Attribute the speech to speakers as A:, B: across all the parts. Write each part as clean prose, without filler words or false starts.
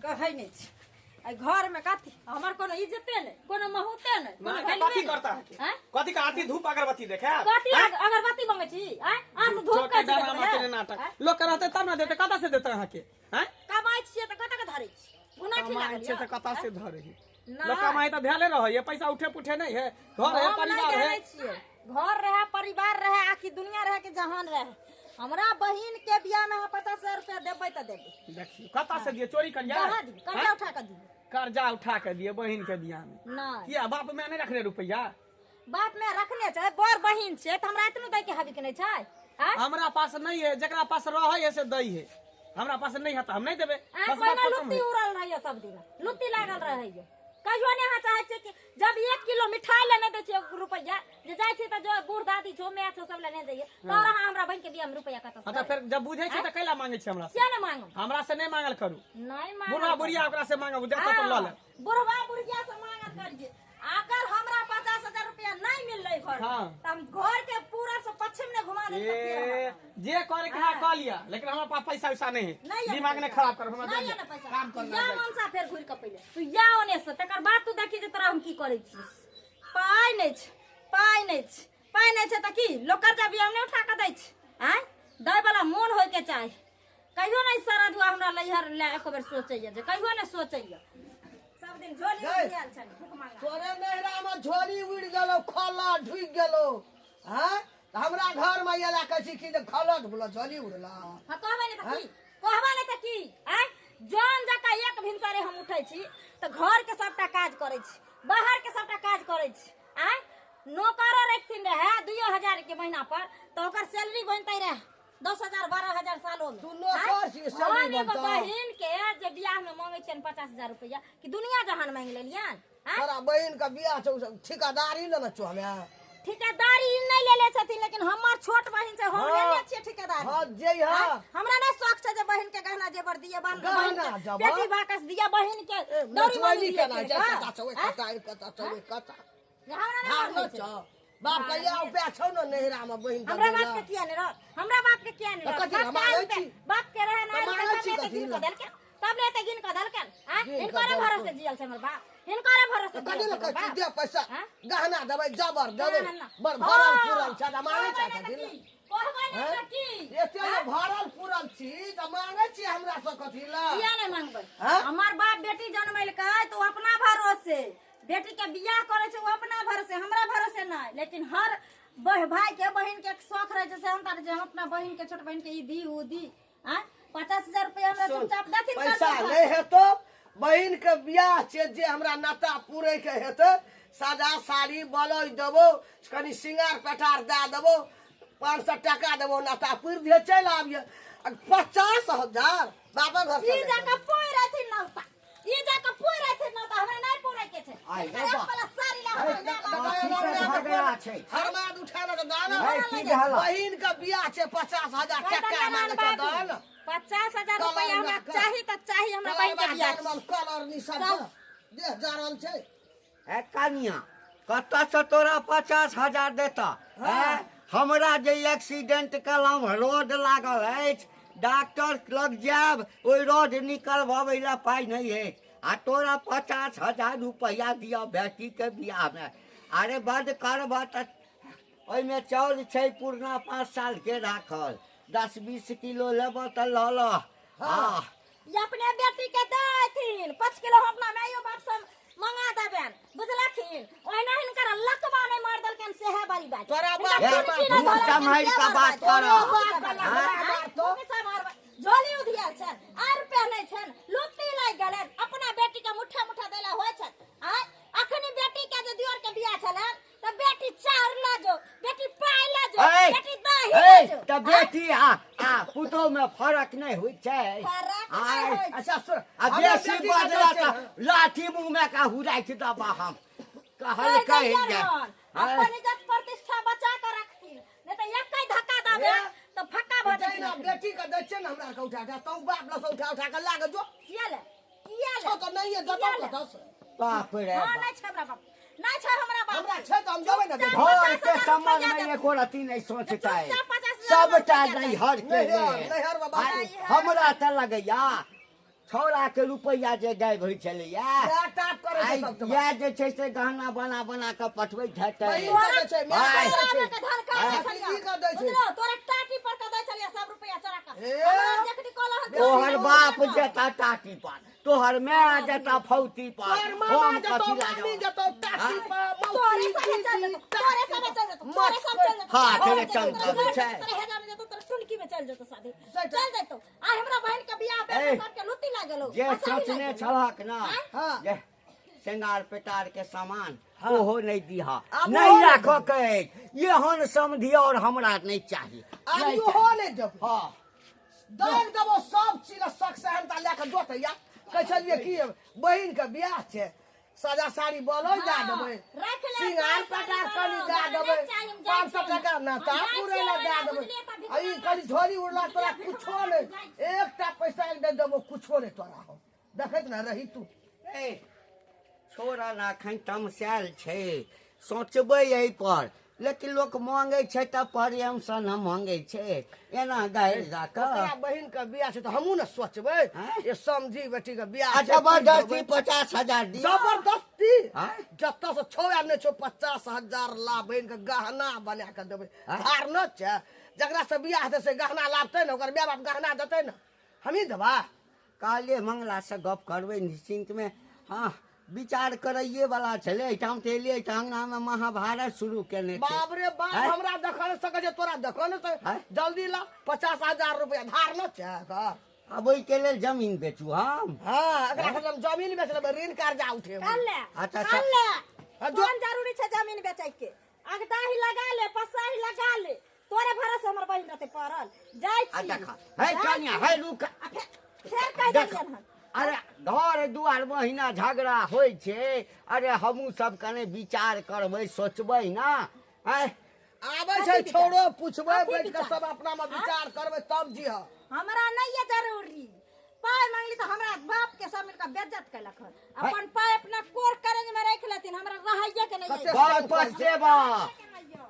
A: कहै नहि छी। एहि घरमे कथी हमर कोनो इज्जते नहि, कोनो महुते नहि, कोनो
B: माँ,
A: वैल्यूए
B: कथी
A: नहि।
B: करता है?
A: आँय?
B: कथी के आरती धूप अगरबत्ती देखे?
A: कथी अगरबत्ती मंगै छी? आँय? अहाँ से धूप
B: छोटे
A: कथी
B: डरामा
A: देखबै?
B: के नाटक
A: आँय?
B: लोक के रहते तब ना देते, कतऽ से देते अहाँके? आँय?
A: कमाइ छियै तऽ कतऽ के धरै छी? गुनाठी
B: कमाइ
A: लागल
B: छै
A: यऽ?
B: तऽ कतऽ से धरै है?
A: नहि।
B: लोक कमाइ तऽ धैले रहै है, पैसा उठे पुठे नहीं है, घर है,
A: हम नहि
B: परिवार है।
A: जानै छियै, घर रहे, परिवार रहे, आखिर दुनिया रहे कि जहान रहे, हमरा बहिन के बियाह में अहाँ 50,000 रुपया देबै तऽ देबै।
B: देखियौ कतऽ से दिए, चोरी करिए?
A: कहाँ दिए? कर्जा उठा कऽ दिए।
B: कर्जा उठा के दिए बहिन के बियाह में?
A: नहि।
B: किया, बाप में नहीं रखने रुपया?
A: बाप में रखने छै, बड़ बहिन छै तऽ हमरा एतनो दै के हबी के नहि छै? आँय?
B: हमरा पास नहीं है, जकरा पास रहे है से दै है, हमरा पास नहीं है तऽ हम नहीं देबै।
A: अहाँ
B: बस
A: कोना
B: बात खत्म
A: लुत्ती
B: है।
A: उड़ल रहैया, सब दिन लुत्ती लागल रहैया, कहियो नहि अहाँ चाहै छियै कि जब 1 किलो मिठाई ले नहि दै छियै रुपैआ, जे जाइ छियै तऽ जो बूढ़ दादी छौ, माय छौ, सब ले नहि दैयै, तऽ और अहाँ हमरा बहिन के बियाह में रुपैआ कतऽ से
B: हाँ, तऽ फेर जब बुझै छै तऽ कैला मांगै छै हमरा से?
A: किया नहि मांगब?
B: हमरा से नहि मांगल करू।
A: नहि मांगल
B: बूढ़ा
A: करू।
B: बुढ़िया ओकरा से मांगब, जतऽ पर लऽ लेब।
A: बुढ़वा बुढ़िया से मांगल करिए। अगर हमरा 50,000 रुपया नहीं मिललै घर में, तऽ हम घर के पूरा से पश्चिम ने घुमा देब तऽ फेर
B: ए,
A: हम
B: जे करे के है कह लिया, लेकिन हमरा पास पैसा वैसा नहीं है।
A: नहीं है
B: दिमाग नहीं
A: पैसा।
B: खराब कर हमरा।
A: नहीं
B: दे
A: है ना पैसा।
B: काम करना
A: या
B: जाइ।
A: मनसा फेर घुरि कऽ पहिले तू या ओने से, तकर बाद तू देखी जे तोरा हम की करै छी। पाइ नहि छै, पाइ नहि छै, पाइ नहि छै तऽ की लोक कर्जा बियाह नहि उठा कऽ दै छै? आँय, दै वाला मोन होइके चाही। कहियो नहि सरदुआ हमरा लैहर लए एको बेर सोचैया, जे कहियो नहि सोचैया, सब दिन झोली
C: गै।
A: उड़ियाल छनि भूख मांगा।
C: तोरे नैहरा में झोली उड़ि गेलौ, खला ढुकि गेलौ, हाँ? तऽ हमरा घर में एला कहै छी कि जे खला ढुकलो, झोली उड़ला।
A: हाँ, कहबै नहि तऽ की? कहबै नहि तऽ की? आँय, जौन जकाँ एक भिनसरे हम उठै छी तऽ घर के सबटा काज करै छी, बाहर के सबटा काज करै छी। आँय, नौकरो रखथिन रहए 2000 के महीना पर तऽ ओकर सैलरी बनतै रहए 10,000 12,000 सालो में।
C: तू नौकर छी, सैलरी
A: हम एगो
C: बनतौ।
A: बहिन के जे बियाह में मांगे छियनि 50,000 रुपया, कि दुनिया जहान मांगि लेलियनि? आँय?
C: तोरा बहिन के बियाह छौ, सब ठिकादारी लेने छौ हमे।
A: ठिकादारी ई नहि लेले छथिन, लेकिन हमर छोट बहिन छै, हम लेने छियै ठिकादारी।
C: हाँ, जे है।
A: आँय? हमरा नहि शौक छै जे बहिन के गहना जेवर दिए,
C: गहना
A: बहिन के
C: जेवर?
A: पेटी बाकस दिए, बहिन के
C: ए,
A: दौरी
C: नचबैली
A: मौली दिए
C: केना
A: के,
C: छै?
A: हाँ?
C: कता छौ,
A: आँय?
C: कता, कता छौ, कता।
A: हमरा नहि
C: भार
A: मानै
C: न
A: छै।
C: छौ। बाप के या उपाय छौ ने नैहरा में बहिन के
A: हमरा बाप
C: देला।
A: के किया नहि रहत? हमरा बाप के किया नहि
C: तऽ
A: रहत?
C: कथी
A: बाप के
C: हम
A: आयल
C: मांगै
A: रुपया-
C: छी?
A: बाप के रहे ना
C: तऽ
A: आयल
C: मांगै
A: रुपया,
C: छी
A: तब ने
C: कथी
A: एते गिन
C: लए?
A: कऽ देलकै, तब ने एते गिन कऽ देलकै। आँय?
C: गिन कऽ
A: हिनकरे
C: देलकै।
A: भरोसे जियल छै हमर बाप, हिनकरे भरोसे
C: तऽ कथी
A: जियल
C: लए
A: छै हमर
C: कहै छी
A: बाप।
C: दे पैसा?
A: आँय?
C: गहना देबै, जबर देबै,
A: गहना।
C: बड़ भरल
A: हाँ।
C: पुरल छै तऽ मांगै छै
A: कहबै नहि
C: कथी
A: तऽ
C: लए?
A: की? कहबै नहि
C: हैं?
A: तऽ की?
C: एते जे भरल पुरल छी तऽ मांगै छी हमरा सँ कथी लए?
A: किया नहि मांगबै?
C: हैं?
A: हमर बाप बेटी जनमेलकै तऽ ओ अपना भरोसे बेटी के बियाह करै छै, ओ अपना भरोसे, हमरा भरोसे नहि। लेकिन हर भाई के बहिन के एक शौक रहै छै, से हम जे हम अपना बहिन के, छोट बहिन के ई दी ओ दी। आँय, 50,000 रुपया हमरा
C: सुन,
A: चुपचाप देथिन
C: पैसा
A: कर्जा।
C: नहि हेतौ, बहिन के बियाह छै, जे हमरा नाता पूरे के हेतै, सादा साड़ी ब्लाउज देबौ, कनि सिंगार पेटार दए देबौ, 500 टाका देबौ, नाता पूरि दिहे, चलि आबिहे। आ 50,000 बाबा घर से
A: ई
C: नहि
A: जाकऽ
C: देबौ।
A: पोरि रहथिन नौता, ई जाकऽ पोरि रहथिन नौता, हमरा नहि पोरै के छै।
D: आइ रे
A: एक
D: बा।
A: वाला साड़ी ला हमरा माय बाप।
D: बाप की झगड़ा छै?
C: हरमाद उठा लऽ दान।
D: है, की भेल?
C: बहिन के बियाह छै, 50,000 टाका मांगे छै, दान।
A: 50,000
C: कलर
A: रुपया हमरा
C: लगा।
A: चाही तऽ चाही, हमरा बहिन के बियाह छै।
C: कलर निशब्द
A: चल।
C: देह जरल छै।
D: ए कनिया, कतऽसँ तोरा 50,000 देता? हैं? हमरा जे एक्सीडेंट कलम रोड लागल अछि, डॉक्टर लग जायब, ओहि रोड निकलबबै लए पाइ नहि अछि, आ तोरा 50,000 रुपैआ दिअ बेटीके बियाहमे? अरे बड्ड करबह तऽ ओहिमे चाउर छै पुरना 5 सालके राखल, 10-20 किलो लेबह तऽ लऽ लह। हँ।
A: ई अपने बेटी के देथिन 5 किलो, हम अपना माइयो बाप से मंगा देबनि, बुझलखिन? ओहिना हिनकर लकवा नहि मार देलकनि सेहे बड़ी बात।
C: तोरा
A: हिनकर
C: बाप
A: चुनकी
C: के
A: नहि
D: मुँह
A: धरलकनि
D: सम्हारि
A: से
D: कऽ
A: बड़
D: बात
A: बात।
D: करऽ।
A: तोरो बाप के लकवा
D: आँय?
A: मारतौ। मुँह सम्हारबै। झोली उधियाल छनि, आर पहिनै छनि, लुत्ती लागि गेलनि, अपना बेटी के मुठ्ठा मुठ्ठा दै लए होइ छनि। आँय, अखनी बेटी के जे दियोर के बियाह छलनि तऽ बेटी चाउर लऽ जो, बेटी पाइ लऽ जो,
D: ए,
A: बेटी दही
D: ए,
A: लऽ जो।
D: तऽ बेटी आ पुतोह में फरक नहि होइ छै।
A: फरक नहि
D: आँय,
A: होइ छै।
C: अच्छा सुन,
D: आ
C: हमरा
D: बेसी
C: बेटी के
D: बजला
C: दै छै
D: तऽ
C: ने।
D: लाठी मुँह में का हुराइठ दबा हम कहल
A: कहि
D: कहि
A: दैयै
D: जे
A: हन,
D: आँय,
A: अपन इज्जत प्रतिष्ठा बचा कऽ रखथिन, नहि तऽ एकै धक्का दबे
C: ए,
A: तऽ फक्का भऽ
C: जहिना
A: जेथिन।
C: बेटी के दै छै ने हमरा के उठा उठा, तू बाप लग से उठा उठा के लाग जो।
A: किया ले? किया ले?
C: छौ तऽ नहिये देतौ
A: किया ले?
C: कतऽ से?
D: बाप रे
A: हाँ,
D: बाप।
A: नहि छै हमरा बाप, नहि छै हमरा बाप।
C: हमरा छै तऽ हम देबै ने बेटी।
D: घर के
A: 50,000
D: संबंध
A: रुपैआ
D: में
A: देथिन।
D: एको रत्ती नहीं सोचता है।
A: चुपचाप 50,000
D: सबटा
A: रुपैआ
D: नैहर के
C: नैहर,
D: लेल।
C: नैहर बाबा।
D: आइ हमरा तऽ लगैया छौड़ा के रुपैआ जे गायब होइ छलैया,
C: टाप करै छै सब।
D: इएह जे छै से गहना बना बना कऽ पठबैत हेतै।
C: बहिन के दै छै, माय के दै छै।
A: तोरा के धन का दै छलियै?
C: भतीजी के दै छै।
A: बुझलो, तोरा टाटी पर के दै छलियै सब रुपैआ चोरा के।
C: ए।
A: हमरा जखनी कहलहन तऽ
D: तोहर बाप जेता टाटी पर, तोहर माय जेता फौती पर,
C: तोहर मामा
D: हम
C: जेतौ,
D: कथी ला
C: मामी
D: जाउ?
C: जेतौ टाटी पर,
A: तोरे
C: मौसी,
A: संगे चल
C: दीदी,
A: जेतौ, तोरे संगे चल जेतौ, तोरे संग चल जेतौ।
D: हाँ,
A: तोरे
D: तोरे
A: चल
D: चल
A: जेतौ,
D: जेतौ, छै।
A: तोरे हेजा में जेतौ, तोरे टुनकी में चल जेतौ शादी।
C: चल।
A: चल जेतौ। आ हमरा बहिन के बियाह
D: ए,
A: भेल सबके लुत्ती लागल हो।
D: जे
A: पसाही
D: सोचने
A: लागि गेलौ।
D: छलहक ना
C: हाँ।
D: जे श्रृंगार पेटार के सामान ओहो नहीं दिहा,
C: आब
D: नहीं
C: ओहो नहि
D: राखऽ के अछि। एहन समधि और हमरा नहीं चाही।
C: आब
D: नहीं
C: इहो
D: चाही।
C: नहि देबौ।
D: हाँ।
C: दान देबो सब चीज शक सहनता लए कऽ जोतैया। कहै छलियै की बहिन के बियाह छै, सादा साड़ी बोलो दए देबै,
A: राख ले,
C: सिंगार
A: साड़ी
C: पेटार
A: बोलो,
C: कनी दए
A: हमरा
C: देबै,
A: नहि चाही, हम जाइ
C: 500
A: छियै।
C: टका नाता
A: हम जाइ
C: पूरे
A: छियै,
C: लए दए
A: ओहिना
C: देबै।
A: बुझलियै तऽ
C: आ ई कनी झोरी उड़ला तोरा कुछो नहि, एकटा पैसा नहि देबो, कुछो नहि तोरा। हम देखैत ने रही तू।
D: ए, छोड़ा ना, एखन तमसायल छै, सोचबै एहि पर। लेकिन लोक मांगै छै तऽ प्रेमसँ न मांगै छै, एना गारि दऽ कऽ।
C: ओकरा बहिन के बियाह छै तऽ हमहूँ ने सोचबै
D: आँय?
C: जे समझी बेटी के बियाह
D: आ
C: छै,
D: जबरदस्ती 50,000 दिअ।
C: जबरदस्ती
D: आँय?
C: जतऽ से छौ आर नहि छौ, 50,000 ला बहिन के गहना बना के देबै।
D: आँय?
C: धार न छै, जकरा से बियाह हेतै से गहना लाबतै ने, ओकर माय बाप गहना देतै ने, हमही देबा।
D: कहलियै मंगलासँ गप करबै निश्चिन्तमे। हँ, विचार करैए वाला छलै। एहिठाम तऽ एलियै तऽ अङ्गनामे महाभारत शुरू केने छै।
C: बाप रे बाप,
D: आँय?
C: हमरा देखऽ नहि सकै छै, तोरा देखऽ नहि सकै।
D: आँय?
C: जल्दी ला 50,000 रुपया, धार न छै एकर।
D: आब ओहिके लेल जमीन बेचू हम?
C: हँ, एकरा खातिर हम जमीन बेच लेबै, ऋण कर्जा उठेबै।
A: कर ले।
D: अच्छा,
A: कर ले।
C: हाँ, जो-
A: कोन जरूरी छै जमीन बेचै के? अगदाही लगा ले, पसाही लगा ले, तोरे भरोसे हमर बहिन रहतै पड़ल। जाइ
D: आ
A: छी।
D: देखा है
A: जाइ
D: कनिया
A: छी।
D: है, रुक।
A: आ फेर कहि
D: देख।
A: देलियन हन।
D: अरे घर दुआर महीना झगड़ा होइ छै। अरे हमहूँ सब कने विचार करबै, सोचबै ना। आँय?
C: आबै छै छौड़ो, पुछबै
A: कथी
C: बैठ कऽ,
A: विचार?
C: सब अपना मे विचार करबै तब जी। हँ,
A: हमरा नहीं है जरूरी। पाय मांगली तऽ हमरा बाप के सब मिलकर बेज्जत केलक हन। अपन पाय अपना कोर करेंज में राखि लेथिन, हमरा रहैये के नहीं
C: कते
A: है।
D: बड़ पछतेबा,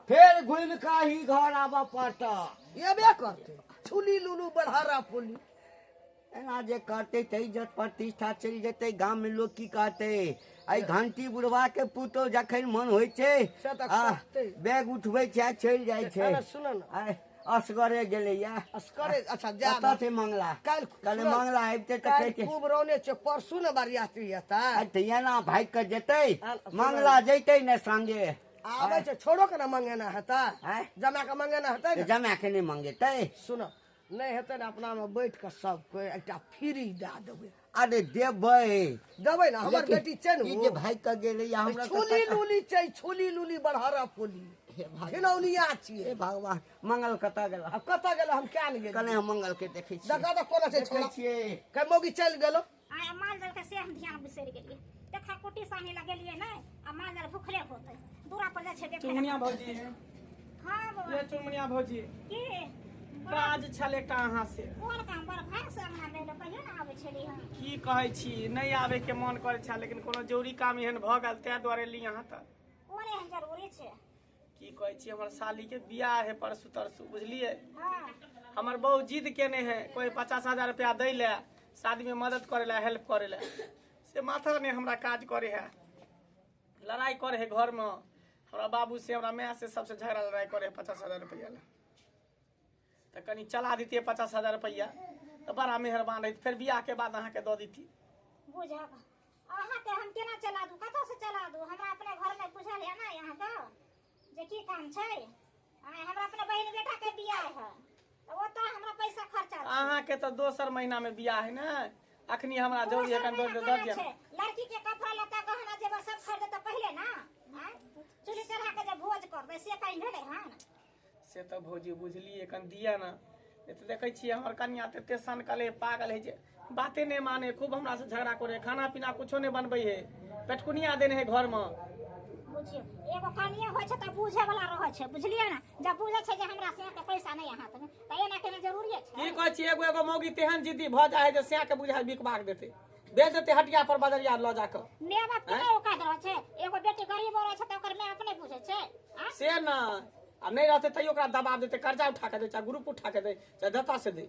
D: फेर घुमि कऽ ही घर आबऽ पड़तऽ।
C: एबे करतै छुली लुलू बढ़ारा फुली।
D: एना जे करतै तऽ इज्जत प्रतिष्ठा चलि जेतै। गाममे लोक की कहतै? एहि घंटी बुढ़वा के पुतोह जखन मन होइ छै
C: से तऽ
D: आ,
C: करतै।
D: बैग उठबै छै आ चलि जाइ छै।
C: अरे सुन ने।
D: आइ असगरे गेलैया।
C: असगरे? अच्छा, जा।
D: कतऽ छै मंगला?
C: काल्हि
D: काल्हि
C: सुन,
D: मंगला अबितै तऽ
C: काल्हि
D: कहितै।
C: खूब रौने छै, परसू ने बरियाती एतै।
D: आइ तऽ एना भागि कऽ जेतै।
C: सुन।
D: मंगला जैतै ने संगे।
C: आबै छै छोड़ो के ने मंगेना हेतै।
D: आँय?
C: जमा के मंगेना हेतै
D: तऽ
C: ने।
D: जमा के नहि मंगेतै?
C: सुन, नहि हेतै ने, अपना मे बैठ कऽ सब कोइ एकटा फ्री दए देबै।
D: अरे देबै।
C: देबै ने, हमर
D: लेकिन
C: बेटी छै ने।
D: ई
C: ओ।
D: जे भागि कऽ गेलैया हमरा तऽ
C: छुली लुली छै, छुली लुली बढ़हरा फुली।
D: हे भगवान।
C: खिलौनिया छियै।
D: हे भगवान, मंगल कतऽ गेल?
C: आब कतऽ गेल हम क्या ने गेलियै।
D: कने हम मंगल के देखै छियै।
C: देखा तऽ कोना छै
D: देखै
C: छोड़ा।
D: छियै।
C: के मौगी चलि गेलो।
E: आइ माल जाल के से हम ध्यान बिसरि गेलियै। देखा, कुटी सानी लगेलियै नहि आ माल जाल भुखले होतै, दूरा पर जाइ छै देखै।
B: चुनमुनिया भौजी।
E: हँ बौआ।
B: ये चुनमुनिया भौजी।
E: की?
B: काज छल एकटा अहाँ से।
E: कोन काम? बड़ भाग से अंगना मे एलो, कहियो ने आबै छली हम।
B: की कहै छी, नहि आबै के मन करै छल, लेकिन कोनो जरूरी काम एहन भऽ गेल, ताहि दुआरे एली अहाँ तऽ।
E: कोन एहन जरूरी छै?
B: की कहै छी, हमर साली के बियाह है परसू तरसू, बुझलियै?
E: हँ।
B: हमर बहु जिद केने है, कोई 50,000 रुपया दै ले, शादी में मदद करे ला, हेल्प करे ला। से माथा ने हमरा काज करे है, लड़ाई करे है घर में हमरा बाबू से, हमरा माय से, सबसे झगड़ा लड़ाई करे है 50,000 रुपया ला। तऽ कनि चला दितियै 50,000 रुपया तऽ बड़ा मेहरबान रहित। फेर बियाह के बाद अहाँके दऽ दिती।
E: बुझब, अहाँके हम केना चला दू? कतऽसँ चला दू? हमरा अपने घरमे बुझल है ने अहाँके जे की काम छै। आँय, हमरा अपने बहिन बेटाके बियाह है तऽ ओतऽ हमरा पैसा खर्चा छै।
B: अहाँके तऽ दोसर महीना में बियाह है ने, अखनी हमरा जरूरी है, कनि
E: दोसर
B: दऽ
E: महीना
B: दऽ
E: केना
B: दिअ।
E: छै? लड़की के कपड़ा लत्ता गहना जेवर सब खरीदे तऽ पहिले ना। आँय, चूल्ही चढ़ा के जे भोज करबै से कहीं भेलै हन?
B: से तऽ भौजी बुझलियै, कनि दिअ ने। नहि तऽ देखै छियै हमर कनिया तऽ एते सनकल है, पागल है जे बाते नहि माने, खूब हमरा से झगड़ा करे, खाना पीना कुछो नहि बनबै है, पेटकुनिया देने है घरमे।
E: बुझियौ, एगो कनिए होइ छै तऽ बुझे वाला रहै छै, बुझलियै ने? जब बुझै छै जे हमरा से के पैसा नहि हाथमे तऽ एना केना जरूरी छै?
B: की कहै छी, एगो एगो मौगी तेहन जिद्दी भऽ जाइ है जे सएह के बुझाइ बिकबाक देतै, बेच देतै हटिया पर बजरिया लऽ जाकऽ।
E: माय बाप के नहि औकात रहै छै। एगो बेटी गरीब रहै छै तऽ ओकर माय अपने बुझै छै, आँय?
B: से न आ नहि रहतै तैयो ओकरा दबाब देतै, कर्जा उठा के दै, चाहे ग्रुप उठा के दै, चाहे जतऽ से दै।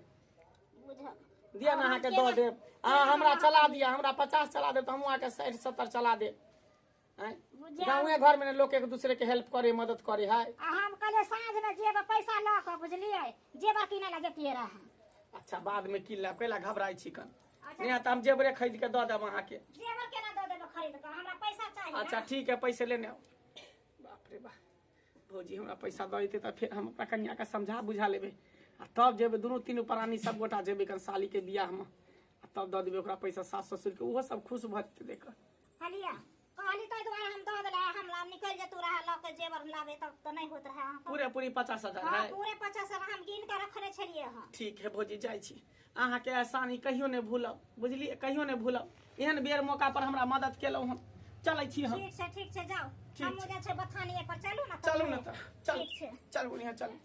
E: बुझब।
B: दिअ ने अहाँके दऽ देब। अहाँ हमरा चला दिअ, हमरा 50 चला देब तऽ हमहूँ अहाँके 60 70 चला देब। आँय, गाँवे घरमे ने लोक एक दूसरे के हेल्प करे, मदद करे है।
E: आ हम कहलियै साँझमे जेबै पैसा लऽ कऽ, बुझलियै, जेबर किनै लए जतियै रहए।
B: अच्छा, बादमे कीन लेब, कैला घबराइ छी कन? नहि तऽ हम जेबरे खरीद के दऽ देब अहाँके।
E: जेबर केना दऽ देबै खरीद कऽ? हमरा पैसा चाही।
B: अच्छा ठीक है, पैसे लेने आउ। बाप रे बाप, भौजी हमरा पैसा दऽ देतै तऽ फेर हम अपना कनियाके समझा बुझा लेबै आ तब जेबै दुनू तीनू प्राणी सब गोटा जेबै कन सालीके बियाहमे आ तब दऽ देबै ओकरा पैसा सास ससुरके, ओहो सब खुश भऽ जेतै देख कऽ।
E: कहलियै कहली ताहि दुआरे हम दऽ देले, हमरा निकलि जेतू रहे लऽ के जेबर लाबे तब तऽ नहि होइत रहे अहाँके।
B: पूरे पूरी 50,000?
E: हँ
B: है
E: पूरे 50,000 हम गिन के रखने छलियै हँ।
B: ठीक है भौजी, जाइ छी। अहाँके एहसान ई कहियो नहि भूलब, बुझलियै? कहियो नहि भूलब, एहन बेर मौका पर हमरा मदद केलहुँ। हम चलै छी हम।
E: ठीक छै, ठीक छै, जाउ।
B: ठीक
E: हमहूँ
B: छै।
E: जाइ छै बथानिए पर, चलू ने।
B: चलू ने तऽ चलू।
E: ठीक छै।
B: चलू बढ़िआँ, चलू।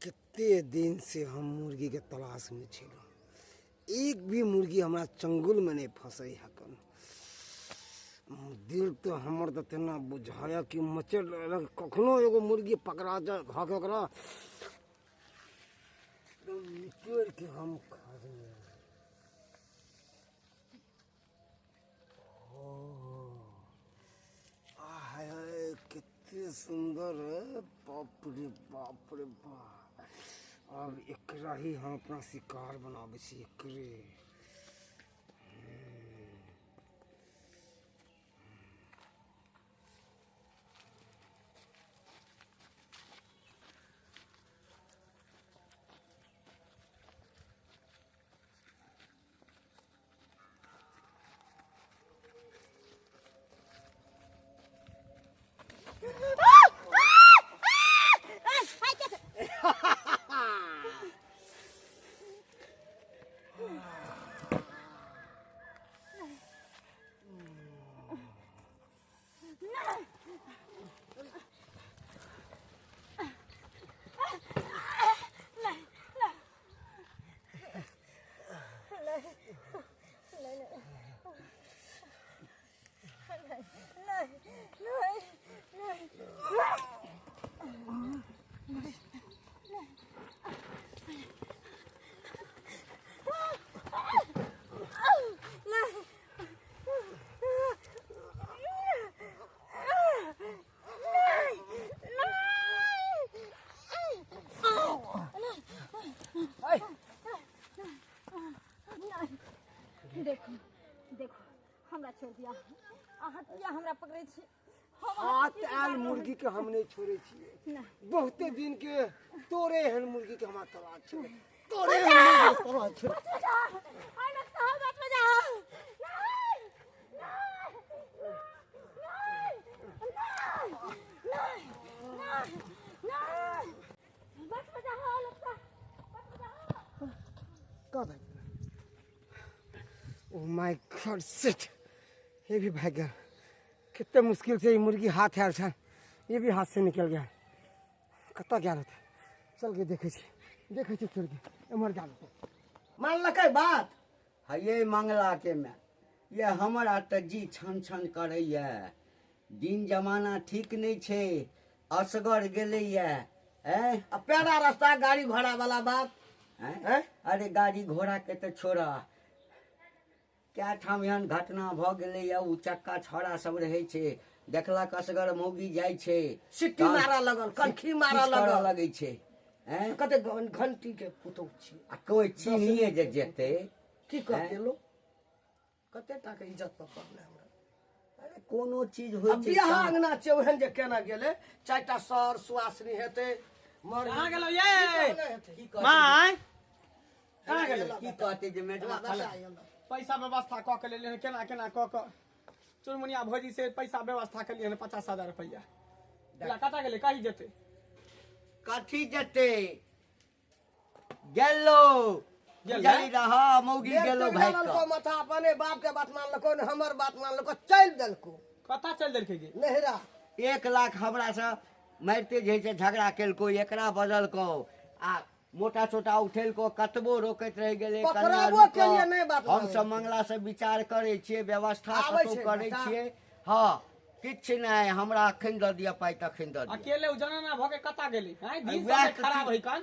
C: कते दिन से हम मुर्गी के तलाश में छलहुँ, एक भी मुर्गी हमरा चंगुल में नहीं फंसै हकन। दिल तो हमर तऽ तेना बुझाया कि मचल रहल, कखनो एगो मुर्गी पकड़ा जाए घा के ओकरा एकदम निचोड़ के हम खा जाइए। हाय हाय, कते सुंदर है, बाप रे बाप रे बाप। अब एकरा ही हम अपना शिकार बनाबै छी, एकरे।
A: देखू देखू, हमरा छोड़ि दिअ। अहाँ किया हमरा पकड़ै छी? हम अहाँके
C: हाथ
A: किछु
C: आयल
A: बिगाड़लहुँ?
C: मुर्गी के हम नहीं छोड़े छियै। बहुते दिन के तोरे एहन मुर्गी के हमरा तलाश छलै, तोरे एहन मुर्गी के तलाश छलै।
A: बच जाओ, आइ लग साहब, बच जाओ। नहीं नहीं नहीं नहीं नहीं, बच जाओ लगता, बच जाओ।
C: कहाँ भाग गेलै? ओ my God, shit, ये भी भाग गया। कितने मुश्किल से ये मुर्गी हाथ आयल छल, ये भी हाथ से निकल गया। कतऽ गेल होतै? चल के देखै छी, देखै छी, चल के एम्हर गेल होतै। मानलकै बात?
D: हये मंगला के माय, ये हमरा तऽ जी छन छन करैया। दिन जमाना ठीक नहि छै, असगर गेलैया। ऐं
C: आ पेड़ा रास्ता गाड़ी घोड़ा वाला बात।
D: ऐं?
C: ऐं?
D: अरे गाड़ी घोड़ा के तऽ छोड़ा, कए ठाम एहन घटना भऽ गेलैया। ओ चक्का छौड़ा सब रहै छै, देखलक असगर मौगी जाइ छै,
C: सिट्टी मारऽ लगल, कनखी मारऽ
D: किछु करऽ
C: लगल।
D: लगै छै। ऐं
C: कते घंटी के पुतोहु छी।
D: आ कोइ चिन्हिए जे जेतै
C: की कहते लोग? कते टा के इज्जत पर पड़लै हमरा।
D: अरे कोनो चीज होइ
C: आ
D: छै
C: बियाह अंगना छै ओहन जे केना गेलै, चारिटा सर सुआसनी हेतै मर।
B: कहाँ गेलौ ये?
C: की हेतै?
D: की कहतै?
B: माय, कहाँ गेलै?
D: की कहतै जे मेटवा
B: पैसा व्यवस्था कऽ के लेलियै हन, केना केना कऽ कऽ चुनमुनिया भौजी से पैसा व्यवस्था केलियै हन, 50,000 रुपैआ। ला कतऽ गेलै? कही जेतै?
D: कथी जेतै? गेलो।
B: गेल।
D: बुझली रह मौगी गेलो भागि
C: लेलको
D: कऽ।
C: माथा, अपने बाप के बात मानलको ने हमर बात मानलको, चलि देलको।
B: कतऽ चलि देलकै गे?
C: नहिरा।
D: 1 लाख हमरा से मारिते जे छै झगड़ा केलको, एकरा बजलको आ मोटा छोटा उठेलको, कतबो रोकैत रहि गेलै।
C: पकड़ाबो
D: कनिया रुकऽ।
C: के लिए नहि बात
D: हम सब
C: मानलकै।
D: मंगला से विचार करै छियै, व्यवस्था
C: आबै
D: कतौ
C: छै
D: करै
C: बेटा।
D: छियै। हँ। किछु नहि, हमरा अखन दऽ दिअ पाइ तखन दऽ दिअ।
B: अकेले उ जनाना भऽ के कतऽ गेली? आँय, दिन
D: वएह
B: सब
D: तऽ
B: खराब है कन।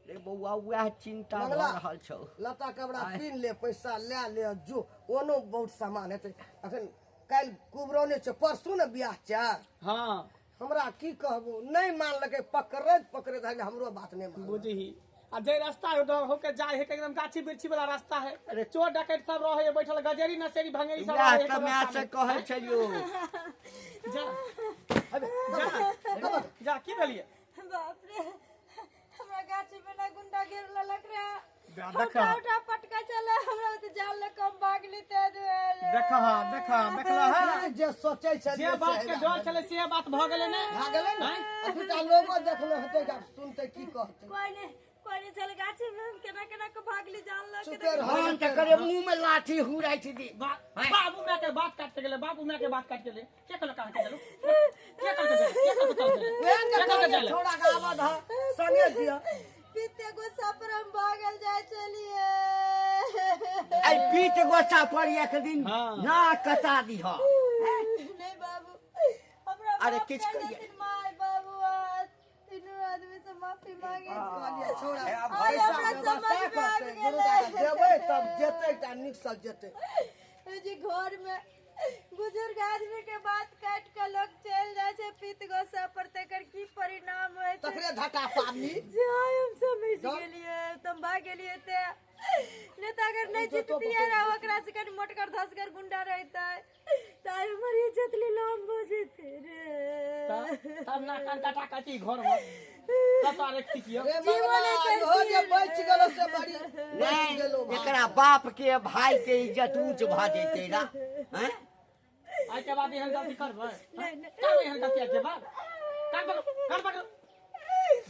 D: रे बौआ, वएह चिंता भऽ
C: मंगला।
D: रहल छौ।
C: लत्ता कपड़ा पीन ले, पैसा लए ले, जो ओनो बहुत सामान हेतै। अखन काल्हि कुबरौने छै, परसू ने बियाह छै।
B: हाँ।
C: हमरा की कहबो, नहि मानलकै, पकड़ैत पकड़ैत आइ हमरो बात नहि मानलकै।
B: बुझही, आ जे रास्ता है उधर होके जाय है, एकदम गाछी वृक्षी वाला रास्ता है,
D: अरे
B: चोर डकैत सब रहे है बैठल, गजेरी नसेरी भंगेरी सब
D: वएह
B: रहे है
D: तऽ माय
B: रास्ता
D: से
B: में।
D: कहै छलियौ।
B: जा जा जा, की भेलियै?
A: बाप रे, हमरा गाछी में ना गुंडा घेर लेलक रे।
B: जा,
A: उठा
B: देखा।
A: उठा पटका चले हमरा तऽ जाल लऽ कऽ हम भागली ते दुआरे।
B: देखा देखा देखला है।
C: नहि, जे सोचै छलियै
B: जे बात
C: से
B: के डर छलै से बात भऽ गेलै ने।
C: भए गेलै ने।
B: आँय?
C: आ दूटा लोगो देखने हेतै, आब सुनतै की कहतै।
A: कोई नहीं, कोई नहीं चल, गाछी में हम केना केना के भागली जाल लऽ के।
C: चुपे रह।
D: हम तऽ करे मुँह में लाठी हुराइ छी दी।
B: बाबू माय के बात काट के गेलै, बाबू माय के बात काट के गेलै। के कहलक अहाँके गेलौ? के कहलक गेलौ? के कहलक चल गेलै?
C: वएह ने
B: के कहलक
C: कहलियै,
B: गेलै?
C: छौड़ा के आबऽ दह, संगे दिअ।
A: पीते गुस्सा पर हम भागल जाय छलिए।
D: आइ पीत गोसा पर एक दिन
B: हाँ।
D: ना कटा दीह।
A: नहीं बाबू, हमरा
D: अरे
A: माफ
D: किछु
A: कर
D: कहियै।
A: देथिन माय बाबू, आ तीनू आदमी से माफी मांगे।
C: कहलियै, छौड़ा
D: हे, आब
A: आइ
C: पैसा
A: हमरा
C: व्यवस्था
A: समझ में
C: करतै,
A: आबि
C: दुनू
A: गेलै।
C: टाका देबै तब जेतै, टा नीकसँ जेतै।
A: जे घर में बुजुर्ग आदमी के बात काट के लोग चलि जाइ छै पीत गोसा पर, तकर की परिणाम होइ छै,
C: तकरे धक्का पाबनी।
A: जे आइ हम समझ
C: जाउ।
A: गेलियै, तम भाग गेलियै ते नहि तऽ अगर नहि जीततियै रह, ओकरा से कनि मोटगर धसगर गुंडा रहितै तऽ आइ हमर इज्जत लीलाम भऽ जेतै रे।
B: तब ना कान काटा काटी घर में तब तारे खिचियो।
C: रे
A: जीवन
C: मंगला,
A: एकर
C: इहो जे
A: की
C: बचि गेलो से बड़ी बचि
D: नहि
C: गेलो भाय।
D: एकरा बाप के भाई के इज्जत ऊंच भऽ जेतै रा। हैं?
B: आइ के बाद एहन गलती करबै?
A: नहि, नहि।
B: करबै एहन गलती आइ के बाद? कान पकड़ो, कान पकड़ो।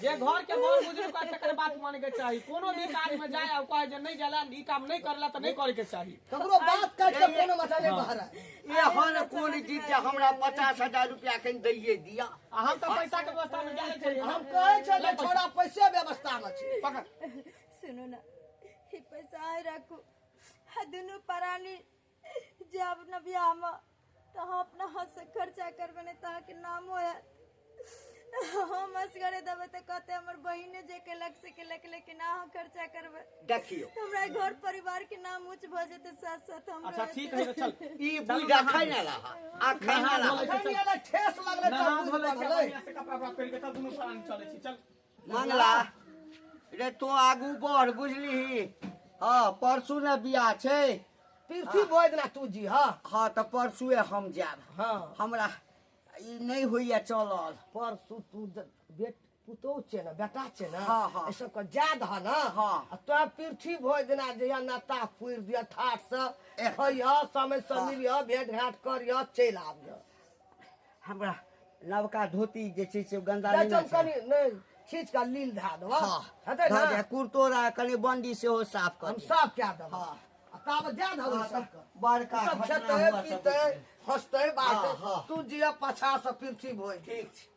B: जे घर के बड़ बुजुर्ग कहै तकर बात माने के चाही। कोनो भी काज में जाय आ कहे जे नहि जाला, ई काम नहि करला तऽ नहि करे के चाही।
C: ककरो बात काटि कऽ कोनो माथा नहि बहराय।
D: एहन कोन चीज छै, हमरा 50,000 रुपया एखन दैये दिअ।
B: आ हम तऽ पैसा के व्यवस्था में गेल छलियै।
C: हम कहै छै जे छौड़ा पैसे व्यवस्था मे छै।
B: पकड़।
A: सुनू ना, ई पैसा आइ राखू आ दुनू प्राणी जायब ने बियाहमे तऽ अहाँ अपना हाथसँ खर्चा करबै, नहि तऽ अहाँके नामो हैत। हम असगरे देबै तऽ कहतै हमर बहिने जे केलक से केलक, लेकिन अहाँ खर्चा करबै
D: देखियौ,
A: हमरा घर परिवार के नाम ऊँच भऽ जेतै, साथ साथ हमरो।
B: अच्छा ठीक है, तऽ चल।
D: ई बुझ अखन रहा, अखन रहा।
C: एखन एलै, ठेस लगलै
B: नहा
C: तब
B: धो
C: बुझि
B: लै छी,
C: पड़लै।
B: बढ़िआँ से कपड़ा उपड़ा पहिर के तब दुनू प्राणी चलै छी, चल।
D: मंगला रे, तू आगू बढ़, बुझलिही? हाँ, परसू ने बियाह छै।
C: पृथ्वी भोज दिना तू जी। हाँ
D: हाँ, तऽ परसुए हम जायब।
C: हाँ।
D: हमरा ई नहि होइया चलल।
C: परसू तू बेट पुतोह छै ने, बेटा छै ने।
D: हाँ, हाँ।
C: एहि सबके जा दह ने।
D: हाँ।
C: आ तोरा पृथ्वी भोज दिना जहिया नाता पुरि दिअ, ठाठ से खइह, समय से मिलिह, भेंट घाट करिह, चलि आबिह।
D: हमरा नवका धोती जे छै से गंदा
C: जाइ
D: नहि ने
C: छौ
D: छै।
C: कनि नहि खींच कऽ लील धए देबह।
D: हाँ।
C: हेतै
D: धऽ
C: ने?
D: दे, कुर्तो रह कनि बंडी सेहो साफ कर
C: हम
D: दिअ।
C: साफ कए देबह।
D: हाँ।
C: आ ताबे दए देबै
D: हाँ,
C: सबके।
D: बड़का
C: सब
D: घटना
C: खेतै
D: हुआ सब
C: पीतै, हँसतै बाजतै।
D: हाँ, हाँ।
C: तू जिया पाछा से पृथ्वी भोज।
D: ठीक छै।